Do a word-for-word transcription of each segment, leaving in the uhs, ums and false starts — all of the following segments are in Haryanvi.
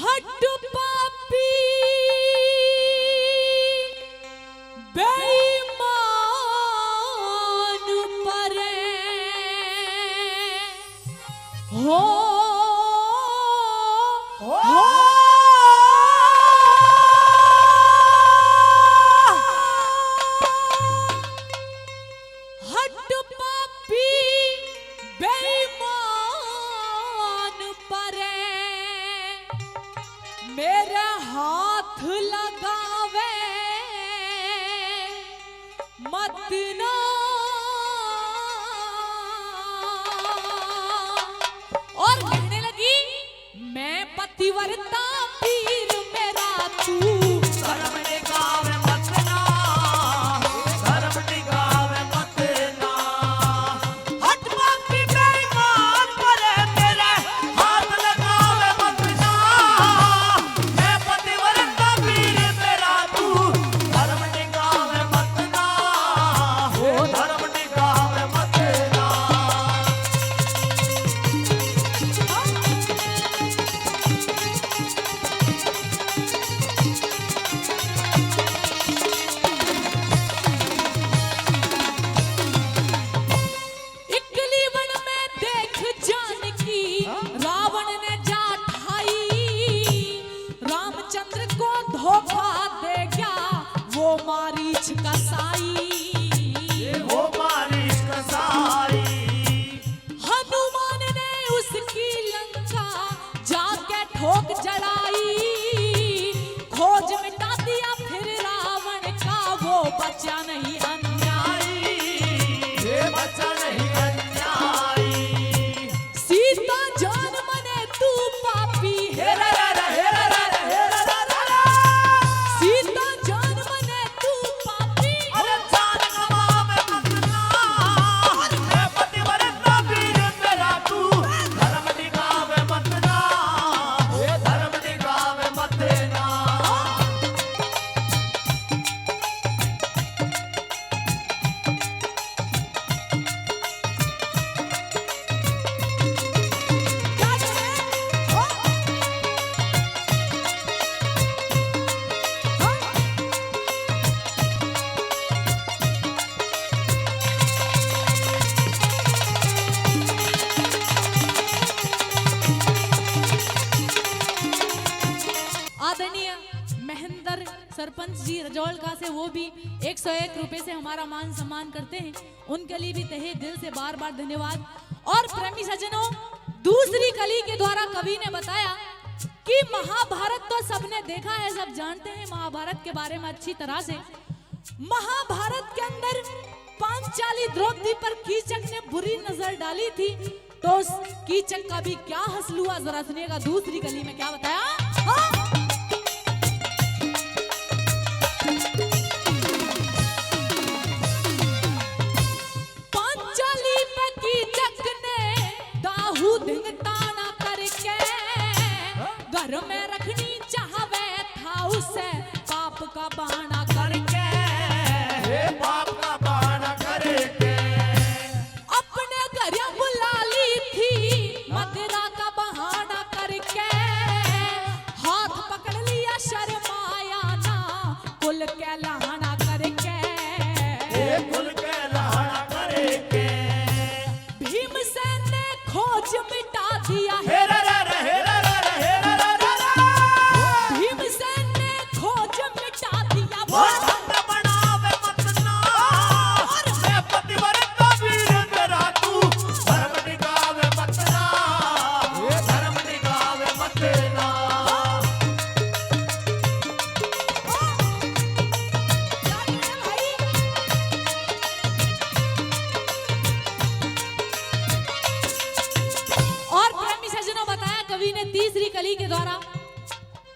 हट पापी बेईमान परे हो, हो। हट पापी बेईमान परे मेरे हाथ लगावे मत ना। और कहने लगी, मैं पतिव्रता पीर मेरा तू धर्म निगावे मत ना, धर्म निगावे मत ना। हट पापी बेईमान परे मेरे हाथ लगावे मत ना। मैं पतिव्रता पीर मेरा तू धर्म निगावे मत ना, हो धर्म निगावे मत ना। इकली वन में देख जानकी, हाँ? रावण ने जा ठाई। रामचंद्र को धोखा दे गया वो मारीच कसाई। ये वो मारीच कसाई। हनुमान ने उसकी लंका जाके ठोक जड़ाई। खोज मिटा दिया फिर रावण का वो बचा नहीं अन्यायी। ये बचा नहीं अन्यायी। सीता जान मने तू पापी। हे रा रा रा, हे रा रा रा, हे रा रा रा। सीता जान मने तू पापी। अरे जान गवावे मत ना। अरे मैं पतिव्रता पीर मेरा तू धर्म निगावे मत ना। हे धर्म निगावे मत ना। आदरणीय महेंद्र सरपंच जी रजौल का से वो भी एक सौ एक रुपए से हमारा मान सम्मान करते हैं, उनके लिए भी तहे दिल से बार बार धन्यवाद। और प्रेमी सज्जनों, दूसरी कली के द्वारा कवि ने बताया कि महाभारत तो सबने देखा है, सब जानते हैं महाभारत के बारे में अच्छी तरह से। महाभारत के अंदर पांचाली द्रौपदी पर कीचक ने बुरी नजर डाली थी, तो उस कीचक का भी क्या हाल हुआ, जरा सुनिएगा दूसरी कली में क्या बताया। हाँ? पांचाली पे कीचक ने दाहू धिंग ताना करके घर में रखनी चाहवे था उसे पाप का बहाना करके। हे पाप का बहाना करके। अपने घर बुला ली थी मदिरा का बहाना करके। हाथ पकड़ लिया शर्माया ना कुल कहलाना करके। हे कुल कहलाना करके। भीमसेन ने खोज मिटा दिया। हे रा रा रा, हे रा रा रा, हे रा रा रा रा। भीमसेन ने खोज मिटा दिया। वो ढंग बनावे मत ना। और मैं पतिव्रता वीर तेरा तू धर्म निगावे मत ना। ये धर्म निगावे मत ना। और प्रेमी सज्जनों, बताया कवि ने तीसरी कली के द्वारा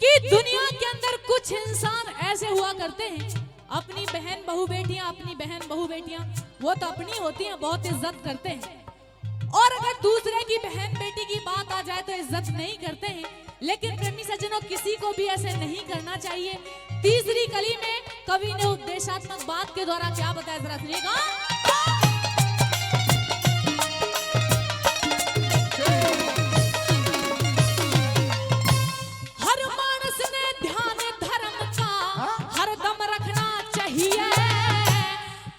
कि दुनिया के अंदर कुछ इंसान ऐसे हुआ करते हैं, अपनी बहन बहू बेटियां, अपनी बहन बहू बेटियां वो तो अपनी होती हैं, बहुत इज्जत करते हैं। और अगर दूसरे की बहन बेटी की बात आ जाए तो इज्जत नहीं करते हैं। लेकिन प्रेमी सज्जनों, किसी को भी ऐसे नहीं करना चाहिए। तीसरी कली में कवि ने उपदेशात्मक बात के द्वारा क्या बताया, जरा सुनिएगा। हर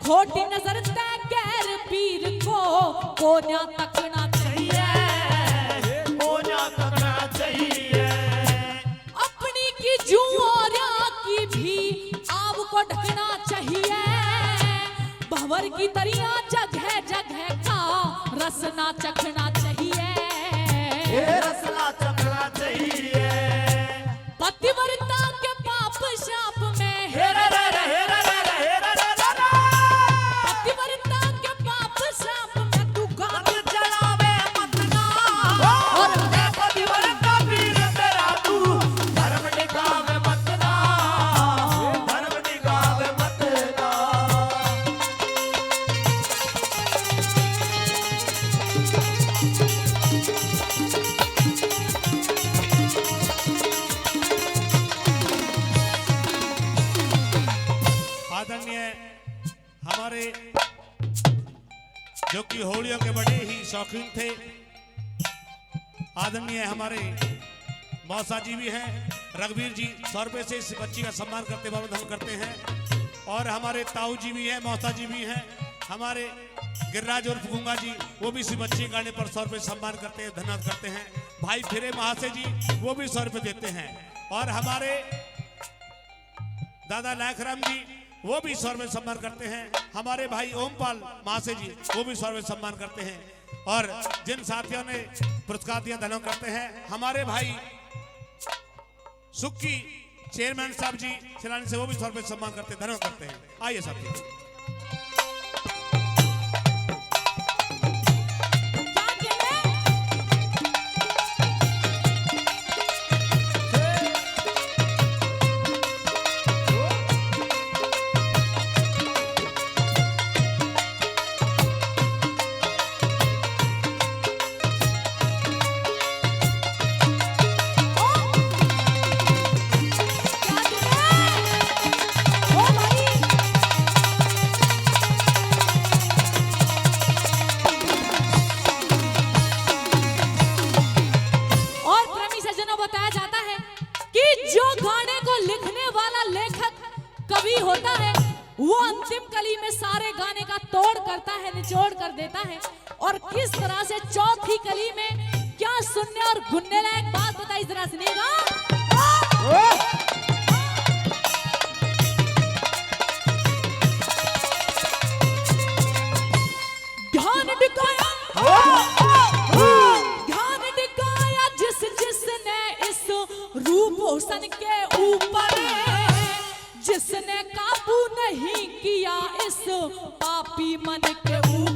खोटी नजर तै गैर पीर को कोन्या तकना चाहिए। कोन्या तकना चाहिए। अपनी की जुआरा की भी आव को ढकना चाहिए। भंवर की तरिया जगह जगह का रसना चखना चाहिए। ए रसना चखना चाहिए। पतिव्रता के पाप शाप में, हे रे रे रे, हे रे रे रे, हे रे रे रे रे। पतिव्रता के पाप शाप में तू गात जलावे मत ना। और मैं पतिव्रता पीर तेरा तू धर्म निकावे मत ना, धर्म निकावे मत ना। आदरणीय हमारे, जो कि होलियों के बड़े ही शौकीन थे, आदरणीय हमारे मौसा जी भी हैं, रघुवीर जी सौ रुपये से इस बच्ची का सम्मान करते, वंदन करते हैं। और हमारे ताऊ जी भी हैं, मौसा जी भी हैं, हमारे गिरिराज उर्फ गूंगा जी, वो भी इस बच्ची के गाने पर सौ रुपये सम्मान करते हैं, धन्यवाद करते हैं। भाई फिरे महाशय जी, वो भी सौ रुपये देते हैं। और हमारे दादा लाखराम जी, वो भी सौ रुपये सम्मान करते हैं। हमारे भाई ओमपाल महाशय जी, वो भी सौ रुपये सम्मान करते हैं। और जिन साथियों ने पुरस्कार दिया, धन्यवाद करते हैं। हमारे भाई सुक्की चेयरमैन साहब जी सिलानी से, वो भी सौ रुपये सम्मान करते हैं, धन्यवाद करते हैं। आइए साथियों। और प्रेमी सज्जनों, बताया जाता है कि जो गाने को लिखने वाला लेखक कवि होता है, वो अंतिम कली में सारे गाने का तोड़ करता है, निचोड़ कर देता है। और किस तरह से चौथी कली में क्या सुनने और गुनने लायक बात बताई, जरा सुनिएगा। ध्यान टिकाया, ध्यान टिकाया जिस जिसने इस रूप हुसन के ऊपर, जिसने काबू नहीं किया इस पापी मन के ऊपर।